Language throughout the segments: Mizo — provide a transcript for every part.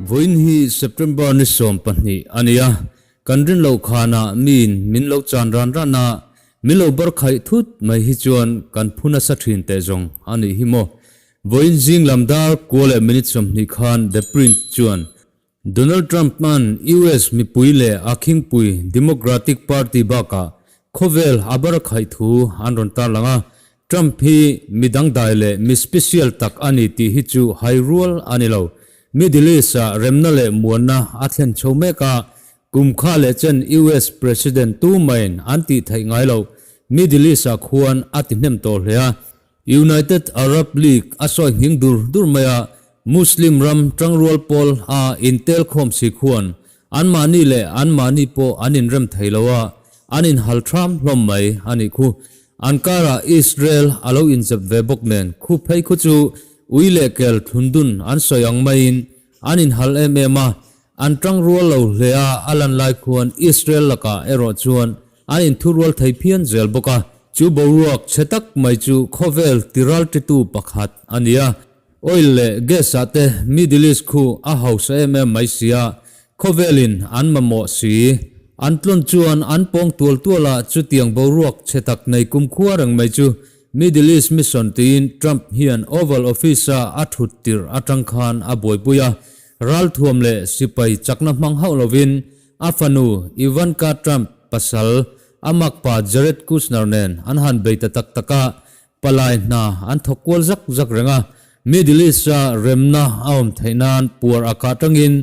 Vawiin hi September ni 12 a ni a, kan rin loh khanah miin min lo chan ran ran a, min lo bar khaih thut mai hi chuan kan phu nasa thin teh zawng a nih hi maw. Vawiin zing lam dar kua leh minute 20 khan The Print chuan Donald Trump-a'n US mipui leh a khingpui Democratic Party bakah khawvel a bar khaih thu an rawn tarlang a, Trump hi mi dangdai leh mi special tak a ni tih hi chu hai rual a ni lo. Middle East-ah remna leh muanna a thlen chho mek a, kum kha leh chen US President tu maiin an tih theih ngai loh Middle East-ah khuan a ti hnem tawh hle a. United Arab League a sawi nghing dur dur mai a, Muslim ram tangrual pawl a intel khawm si khuan anmahni leh anmahni pawh an inrem thei lo a, an inhal thram hlawm mai a nih khu. An karah Israel a lo inzep ve bawk nen khu phei khu chu ui leh kel thlundun an sawi ang maiin an inhal em em a, an tangrual lo hle a, a lan lai khuan Israel lakah erawh chuan An inthurual thei phian zel bawk a, chu boruak chhe tak mai chu khawvel tiraltitu pakhat a ni a. Oil leh gas ah te Middle East khu a hausa em em mai si a, khawvelin an mamawh si. An tlawn chuan an pawng tual tual a, chutiang boruak chhe tak nei kumkhua reng mai chu Middle East Mission tiin Trump hian Oval Office-a a thut tirh atang khan a buaipui a, ralthuam leh sipai chakna hmang hauh lovin A fanu Ivanka Trump pasal a makpa Jared Kushner nen an han bei ta tak tak a, palai hna an thawk kual zak zak reng a. Middle East-a remna a awm theih nan puar a kah tangin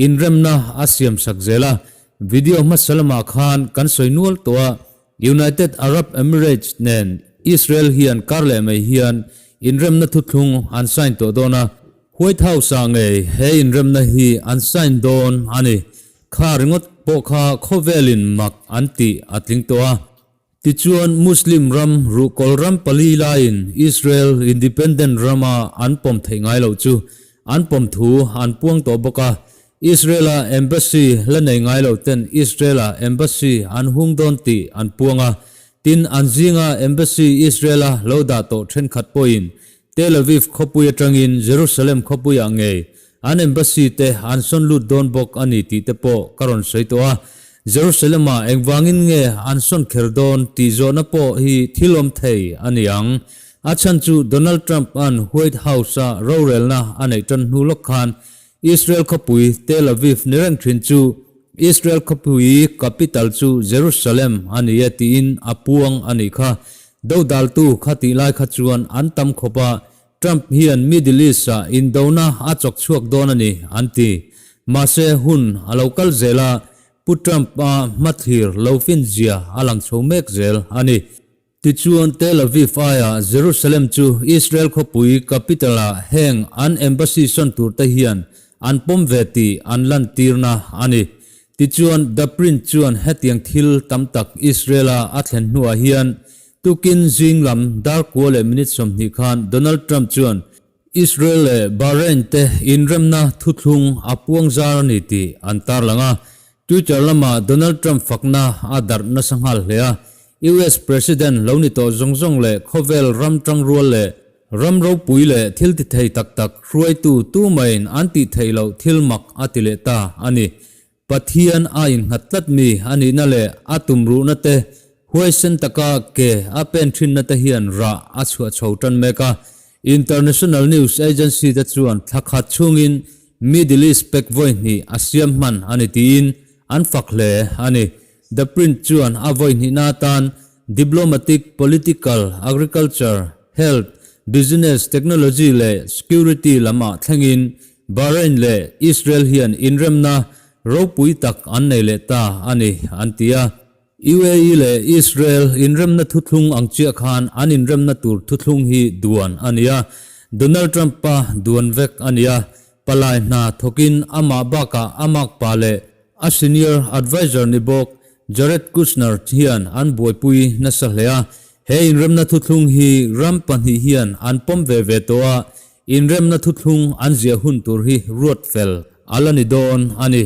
inremna a siam sak zel a. Video hmasa lamah khan kan sawi nual tawh a, United Arab Emirates nen Israel hian kar leh mai hian inremna thuthlung an sign tawh dawn a. White House-ah ngei he inremna hi an sign dawn a ni. Kha ringawt pawh kha khawvelin mak an tih a tling tawh a. Tichuan Muslim ram ruhkawl ram pali laiin Israel independent rama an pawm theih ngai loh chu an pawm thu an puang tawh bawk a. Israel-a embassy la nei ngai loh ten Israel-a embassy an hung dawn tih an puang a. Tin, an zinga embassy Israel-a lo dah tawh thenkhat pawhin Tel Aviv khawpui atangin Jerusalem khawpuiah ngei an embassy te an sawn lut dawn bawk a ni tih te pawh ka rawn sawi tawh a. Jerusalem-ah engvangin nge an sawn kher dawn tih zawhna pawh hi thil awm thei a ni ang. A chhan chu Donald Trump-a'n White House-a rorelna a neih tan hnu lawk khan Israel khawpui Tel Aviv ni reng thin chu Israel khawpui capital chu Jerusalem a ni e tiin a puang a nih kha. Dodaltu kha tih lai kha chuan an tam khawp a, Trump hian Middle East-ah indona a chawk chhuak dawn a ni, an ti. Mahse, hun a lo kal zel a, Pu Trump-a hmathlir lo fin zia a lang chho mek zel a ni. Tichuan, Tel Aviv aiah Jerusalem chu Israel khawpui capital-ah heng an embassy sawn turte hian an pawm ve tih an lantirna a ni. Tichuan, The Print chuan hetiang thil tam tak Israel-a a thlen hnuah hian tukin zing lam dar kua leh minute 20 khan Donald Trump chuan Israel leh Bahrain te inremna thuthlung a puang zar a ni tih an tarlang a. Twitter lamah Donald Trump fakna a darh nasa nghal hle a. US President lo ni tawh zawng zawng leh khawvel ram tangrual leh Ram ropui leh thil ti thei tak tak hruaitu tu maiin an tih theih loh thil mak a ti leh ta a ni. Pathian a innghat tlat mi a nihna leh a tumruhna te, huaisen taka ke a pen thinna te hian rah a chhuah chho tan mek a. International news agency te chuan thla khat chhungin Middle East pek vawi hnih a siam hman a ni tiin an fak hle a ni. The Print chuan a vawi hnihna atan Diplomatic, Political, Agriculture, Health, Business, Technology leh Security lamah thlengin Bahrain leh Israel hian inremna ropui tak an nei leh ta a ni, an ti a. UAE leh Israel inremna thuthlung ang chiah khan an inremna tur thuthlung hi duan a ni a, Donald Trump-a duan vek a ni a, palai hna thawkin amah bakah a makpa leh a senior advisor ni bawk Jared Kushner hian an buaipui nasa hle a, he inremna thuthlung hi ram pahnih hian an pawm ve ve tawh a, inremna thuthlung an ziah hun tur hi ruat fel a la ni dawn a ni.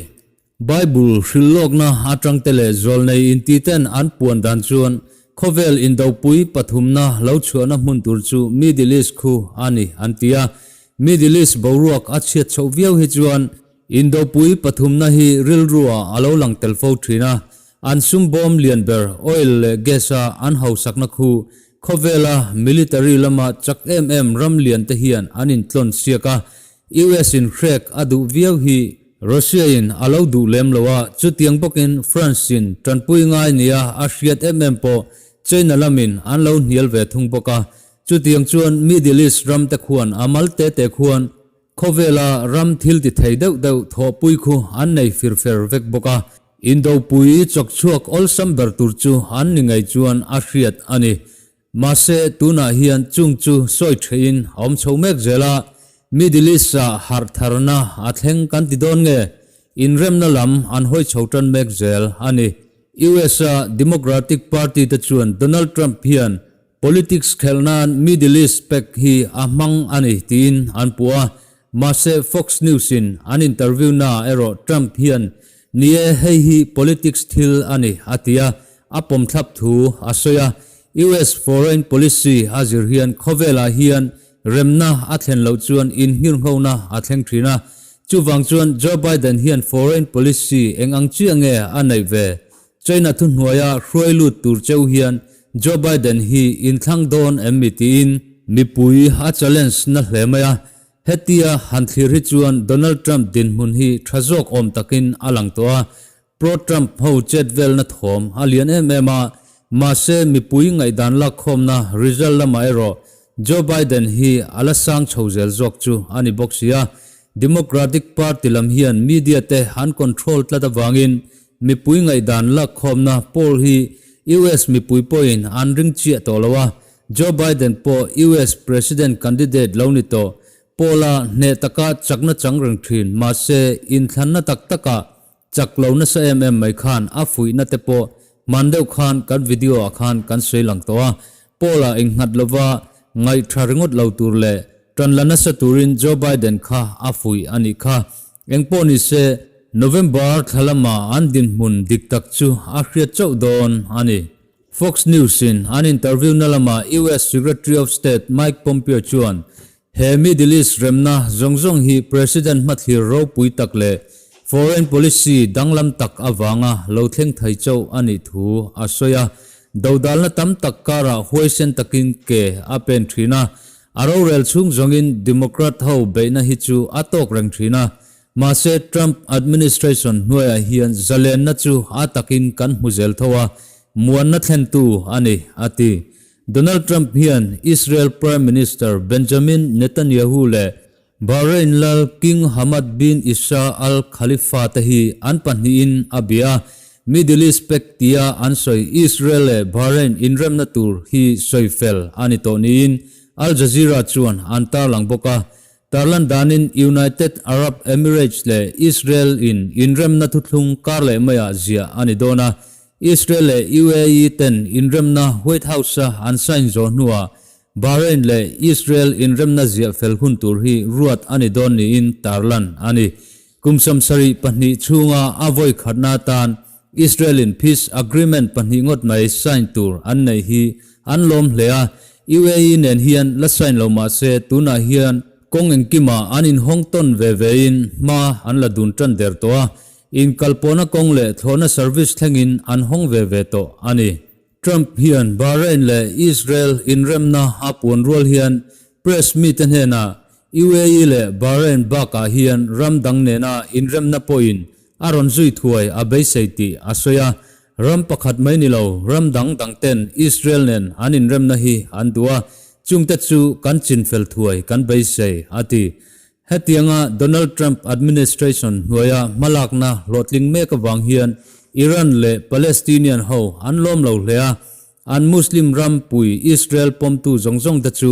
Bible hrilhlawkna atangte leh zawlnei intiten an puan dan chuan Khawvel indopui pathumna lo chhuahna hmun tur chu Middle East khu a ni an ti a. Middle East boruak a chhiat chhoh viau hi chuan indopui pathumna hi rilruah a lo lang tel fo thin a. An sum bawm lian ber oil leh gas a an hausakna khu khawvela military lama chak em em ram lian te hian an intlawn siak a. US in hrek a duh viau hi Russia in a lo duh lem lo a, chutiang bawkin France in tanpui ngai nia a hriat em em pawh China lamin an lo hnial ve thung bawk a. Chutiang chuan Middle East ram te khuan a mal te te khuan khawvela ram thil ti thei deuh deuh thawhpui khu an nei fir fer vek bawk a. Indopui chawk chhuak awlsam ber tur chu an ni ngei chuan a hriat a ni. Mahse, tunah hian chung chu sawi theihin a awm chho mek zel a, Middle East-ah harh tharna a thleng kan ti dawn nge? Inremna lam an hawi chho tan mek zel a ni. US-a Democratic Party te chuan Donald Trump hian politics khelh nan Middle East pact hi a hmang a ni tiin an puh a, mahse Fox News-in an interview-naah erawh Trump hian Ni e, hei hi politics thil a ni, a ti a, a pawm thlap thu a sawi a. US foreign policy a zir hian khawvelah hian remna a thlen loh chuan inhngirnghona a thleng thin a. Chuvang chuan Joe Biden hian foreign policy eng ang chiah nge a neih ve? China thuhnuaia hruai lut tur cheu hian Joe Biden hi inthlang dawn em mi tiin mipui a challenge na hle mai a. Hetia han thlir hi chuan Donald Trump dinhmun hi tha zawk awm takin a lang tawh a, pro-Trump ho chet velna thawm a lian em em a, mahse mipui ngaihdan lakkhawmna result lamah erawh Joe Biden hi a la sang chho zel zawk chu a ni bawk si a. Democratic Party lam hian media te an control tlat avangin mipui ngaihdan lakkhawmna poll hi US mipui pawhin an ring chiah tawh lo a, Joe Biden pawh US President candidate lo ni tawh. Paul-a hneh taka chakna chang reng thin, mahse inthlanna tak takah chak lo nasa em em mai khan a fuihna te pawh hman deuh khan kan video ah khan kan sawi lang tawh a. Paul-a innghat lova ngaihtha ringawt lo tur leh tan la nasa turin Joe Biden kha a fuih a nih kha. Engpawh ni se, November thla lama an dinhmun dik tak chu a hriat chauh dawn a ni. Fox News-in an interview-na lamah US Secretary of State Mike Pompeo chuan he Middle East remna zawng zawng hi President hmathlir ropui tak leh foreign policy danglam tak avanga lo thleng thei chauh a nih thu a sawi a. Dodalna tam tak karah huaisen takin ke a pen thin a, a rorel chhung zawngin Democrat ho beihna hi chu a tawk reng thin a. Mahse Trump administration hnuaiah hian zalenna chu a takin kan hmu zel tho a, muanna thlentu a ni, a ti. Donald Trump hian Israel Prime Minister Benjamin Netanyahu leh Bahrain lal King Hamad bin Isa Al Khalifa te hi an pahnihin a bia a, Middle East Pact tia an sawi Israel leh Bahrain inremna tur hi sawi fel a ni tawh niin Al Jazeera chuan an tarlang bawk a. Tarlan danin United Arab Emirates leh Israel in inremna thuthlung kar leh maiah ziah a ni dawn a. Israel leh UAE ten inremna White House-a an sign zawh hnuah Bahrain leh Israel inremna ziah fel hun tur hi ruat a ni dawn niin tarlan a ni. Kum 72 chhunga a vawi khatna atan Israel-in peace agreement pahnih ngawt mai sign tur an neih hi an lawm hle a, UAE nen hian la sign lo mah se tunah hian kawng engkimah an inhawng tawn ve vein hma an la dun tan der tawh a, inkalpawhna kawng leh thlawhna service thlengin an hawng ve ve tawh a ni. Trump hian Bahrain leh Israel inremna a puan rual hian press mite hnenah UAE leh Bahrain bakah hian ram dang nena inremna pawhin a rawn zui thuai a beisei tih a sawi a. Ram pakhat mai ni lo, ram dang dang ten Israel nen an inremna hi an duh a, chungte chu kan chinfel thuai kan beisei, a ti. Hetianga Donald Trump administration hnuaia hmalakna hlawhtling mek avang hian Iran leh Palestinian ho an lawm lo hle a, an Muslim ram pui Israel pawmtu zawng zawng te chu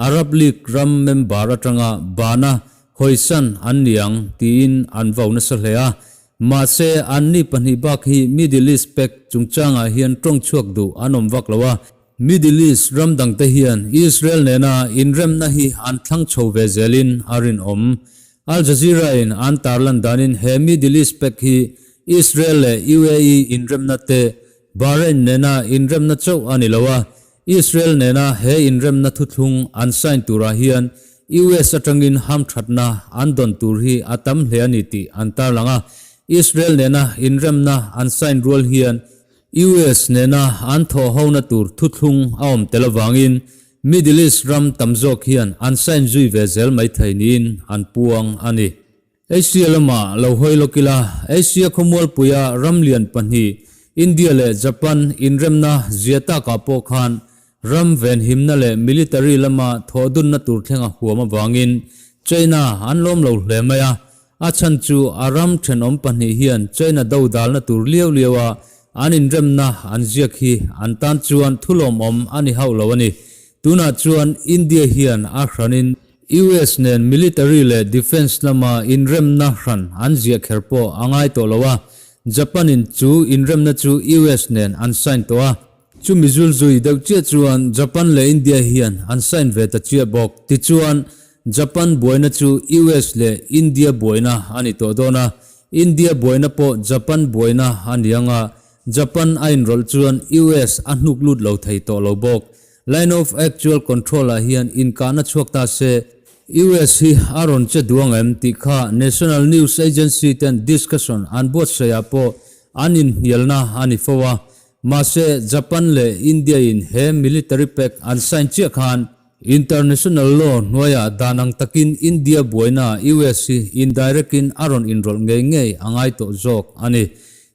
Arab League ram member atanga bana hawisan an ni ang tiin an vau nasa hle a. Mahse, anni pahnih bak hi Middle East Pact chungchangah hian tawng chhuak duh an awm vak lo a. Middle East ram dangte hian Israel nena inremna hi an thlang chho ve zelin a rinawm. Al Jazeera-in an tarlan danin he Middle East Pact hi Israel leh UAE inremna te, Bahrain nena inremna chauh a ni lo a, Israel nena he inremna thuthlung an sign turah hian US atangin hamthatna an dawn tur hi a tam hle a ni tih an tarlang a. Israel nena inremna an sign rual hian US nena an thawhhona tur thuthlung a awm tel avangin Middle East ram tam zawk hian an sign zui ve zel mai thei niin an puang a ni. Asia lama lo hawi lawk ila, Asia khawmualpuia ram lian pahnih, India leh Japan inremna zia takah pawh khan ram venhimna leh military lama thawhdunna tur thlenga huam avangin China an lawm lo hle mai a. A chhan chu a ram thenawm pahnih hian China do dalna tur liau liaua an inremna an ziak hi an tan chuan thulawmawm a ni hauh lo a ni. Tunah chuan India hian a hranin US nen military leh defence lama inremna hran an ziah kher pawh a ngai tawh lo a, Japan in chu inremna chu US nen an sign tawh a. Chumi zulzui deuh chiah chuan Japan leh India hian an sign ve ta chiah bawk. Tichuan, Japan buaina chu US leh India buaina a ni tawh dawn a, India buaina pawh Japan buaina a ni ang a, Japan a inrawlh chuan US a hnuk lut lo thei tawh lo bawk. Line of Actual Control ah hian inkahna chhuak ta se, US hi a rawn che duang em tih kha National News Agency ten discussion an buatsaih ah pawh an inhnialna a ni fo a. Mahse, Japan leh India in he military pact an sign chiah khan International Law hnuaiah dan ang takin India buaina US hi indirect in a rawn inrawlh ngei ngei a ngai tawh zawk a ni.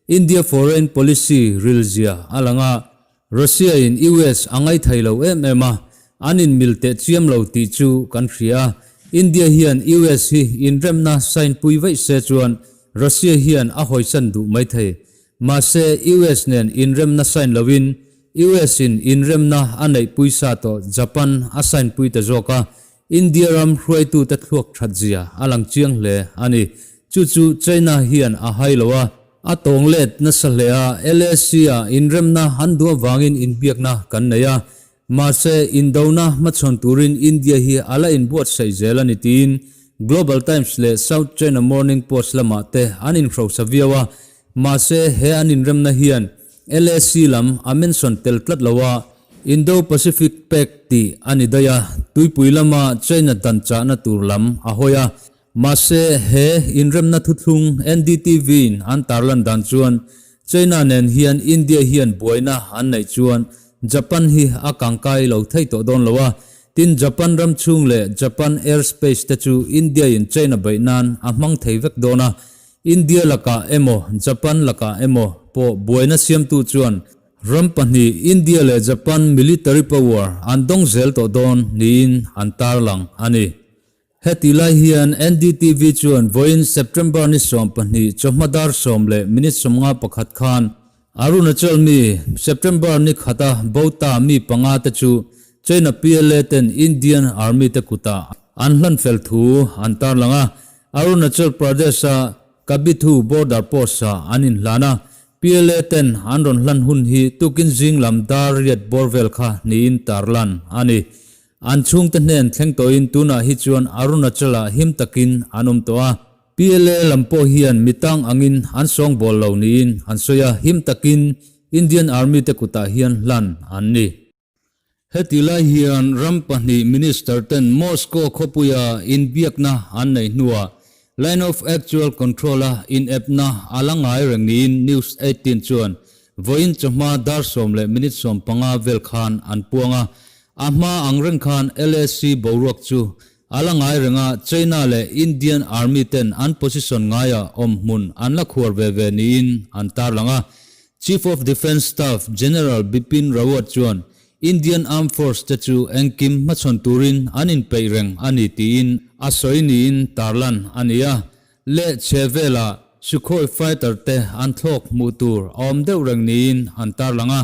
India foreign policy rilzia a lang a. Russia in US a ngaithei lo em em a, an in mil teh chiam lo tih chu kan hria a. India hian US hi inremna sign pui vaih se chuan Russia hian a hawisan duh mai thei. Mahse US nen inremna sign lo in US in inremna a neih pui sa tawh Japan a sign pui ta zawk a. India ram hruaitute thluak that zia a lang chiang hle a ni. Chu chu China hian a hai lo a. A tawng let nasa hle a, LAC ah inremna an duh avangin inbiakna kan nei a. Mahse, indona hmachhawn turin India hi a la inbuatsaih zel a ni tiin Global Times leh South China Morning Post lamah te an inhrosa viau a. Mahse, he an inremna hian LAC lam a mention tel tlat lo a, Indo-Pacific Pact tih a ni daih a, tuipui lama China dan chahna tur lam a hawi a. Mahse, he inremna thuthlung NDTV-in an tarlan dan chuan China nen hian India hian buaina an neih chuan Japan hi a kangkai lo thei tawh dawn lo a, tin Japan ram chhung leh Japan airspace te chu India-in China beih nan a hmang thei vek dawn a, India lakah emaw Japan lakah emaw pawh buaina siamtu chuan ram pahnih India leh Japan military power an dawng zel tawh dawn niin an tarlang a ni. Heti lai hian NDTV chuan vawiin September ni 12 chawhma dar sawm leh minute 51 khan Arunachal mi September ni khata bo ta mi panga te chu China PLA ten Indian Army te kutah an hlan fel thu an tarlang a. Arunachal Pradesh-a Kabithu border post-ah an inhlan a, PLA ten an rawn hlan hun hi tukin zing lam dar riat bawr vel kha niin tarlan a ni. An chhungte hnen thleng tawhin tunah hi chuan Arunachal-ah him takin an awm tawh a. PLA lam pawh hian mi tang angin an sawngbawl lo niin an sawi a, him takin Indian Army te kutah hian hlan an ni. Heti lai hian ram pahnih minister ten Moscow khawpuia inbiakna an neih hnuah Line of Actual Control-a inepna a la ngai reng niin News 18 chuan vawiin chawhma dar sawm leh minute 15 vel khan an puang a. A hma ang reng khan LAC boruak chu a la ngai reng a, China leh Indian Army ten an position ngaia awm hmun an la khuar ve ve niin an tarlang a. Chief of Defence Staff General Bipin Rawat chuan Indian Armed Force te chu engkim hmachhawn turin an inpeih reng a ni tiin a sawi niin tarlan a ni a. Leh chhe velah Sukhoi fighter te an thlawk hmuh tur a awm deuh reng niin an tarlang a.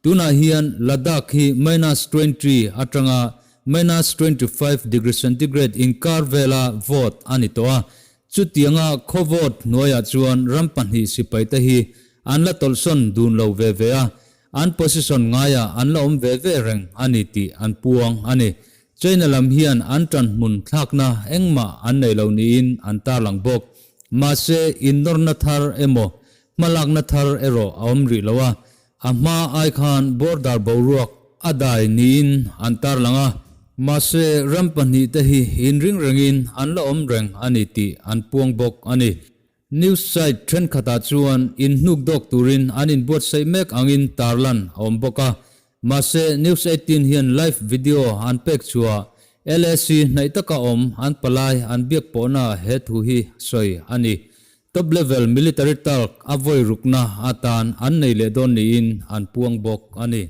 Tunah hian Ladakh hi minus 20 atanga minus 25 degree centigrade inkar vela vawt a ni tawh a. Chutianga khaw vawt hnuaiah chuan ram pahnih sipaite hi an la tawlhsawn dun lo ve ve a. An position ngaiah an la awm ve ve reng a ni tih an puang a ni. China lam hian an ṭanhmun thlakna engmah an nei lo niin an tarlang bawk. Mahse, innawrna thar emaw, hmalakna thar erawh a awm rih lo a. A hma ai khan border boruak a dai niin an tarlang a, mahse ram pahnihte hi inring rengin an la awm reng a ni tih an puang bawk a ni. News site thenkhatah chuan inhnuk dawk turin an inbuatsaih mek angin tarlan a awm bawk a, mahse News 18 hian live video an pek chhuah LAC hnaih taka awm an palai an biak pawhna he thu hi sawi a ni. Top level military talk a vawi rukna atan an nei leh dawn niin an puang bawk a ni.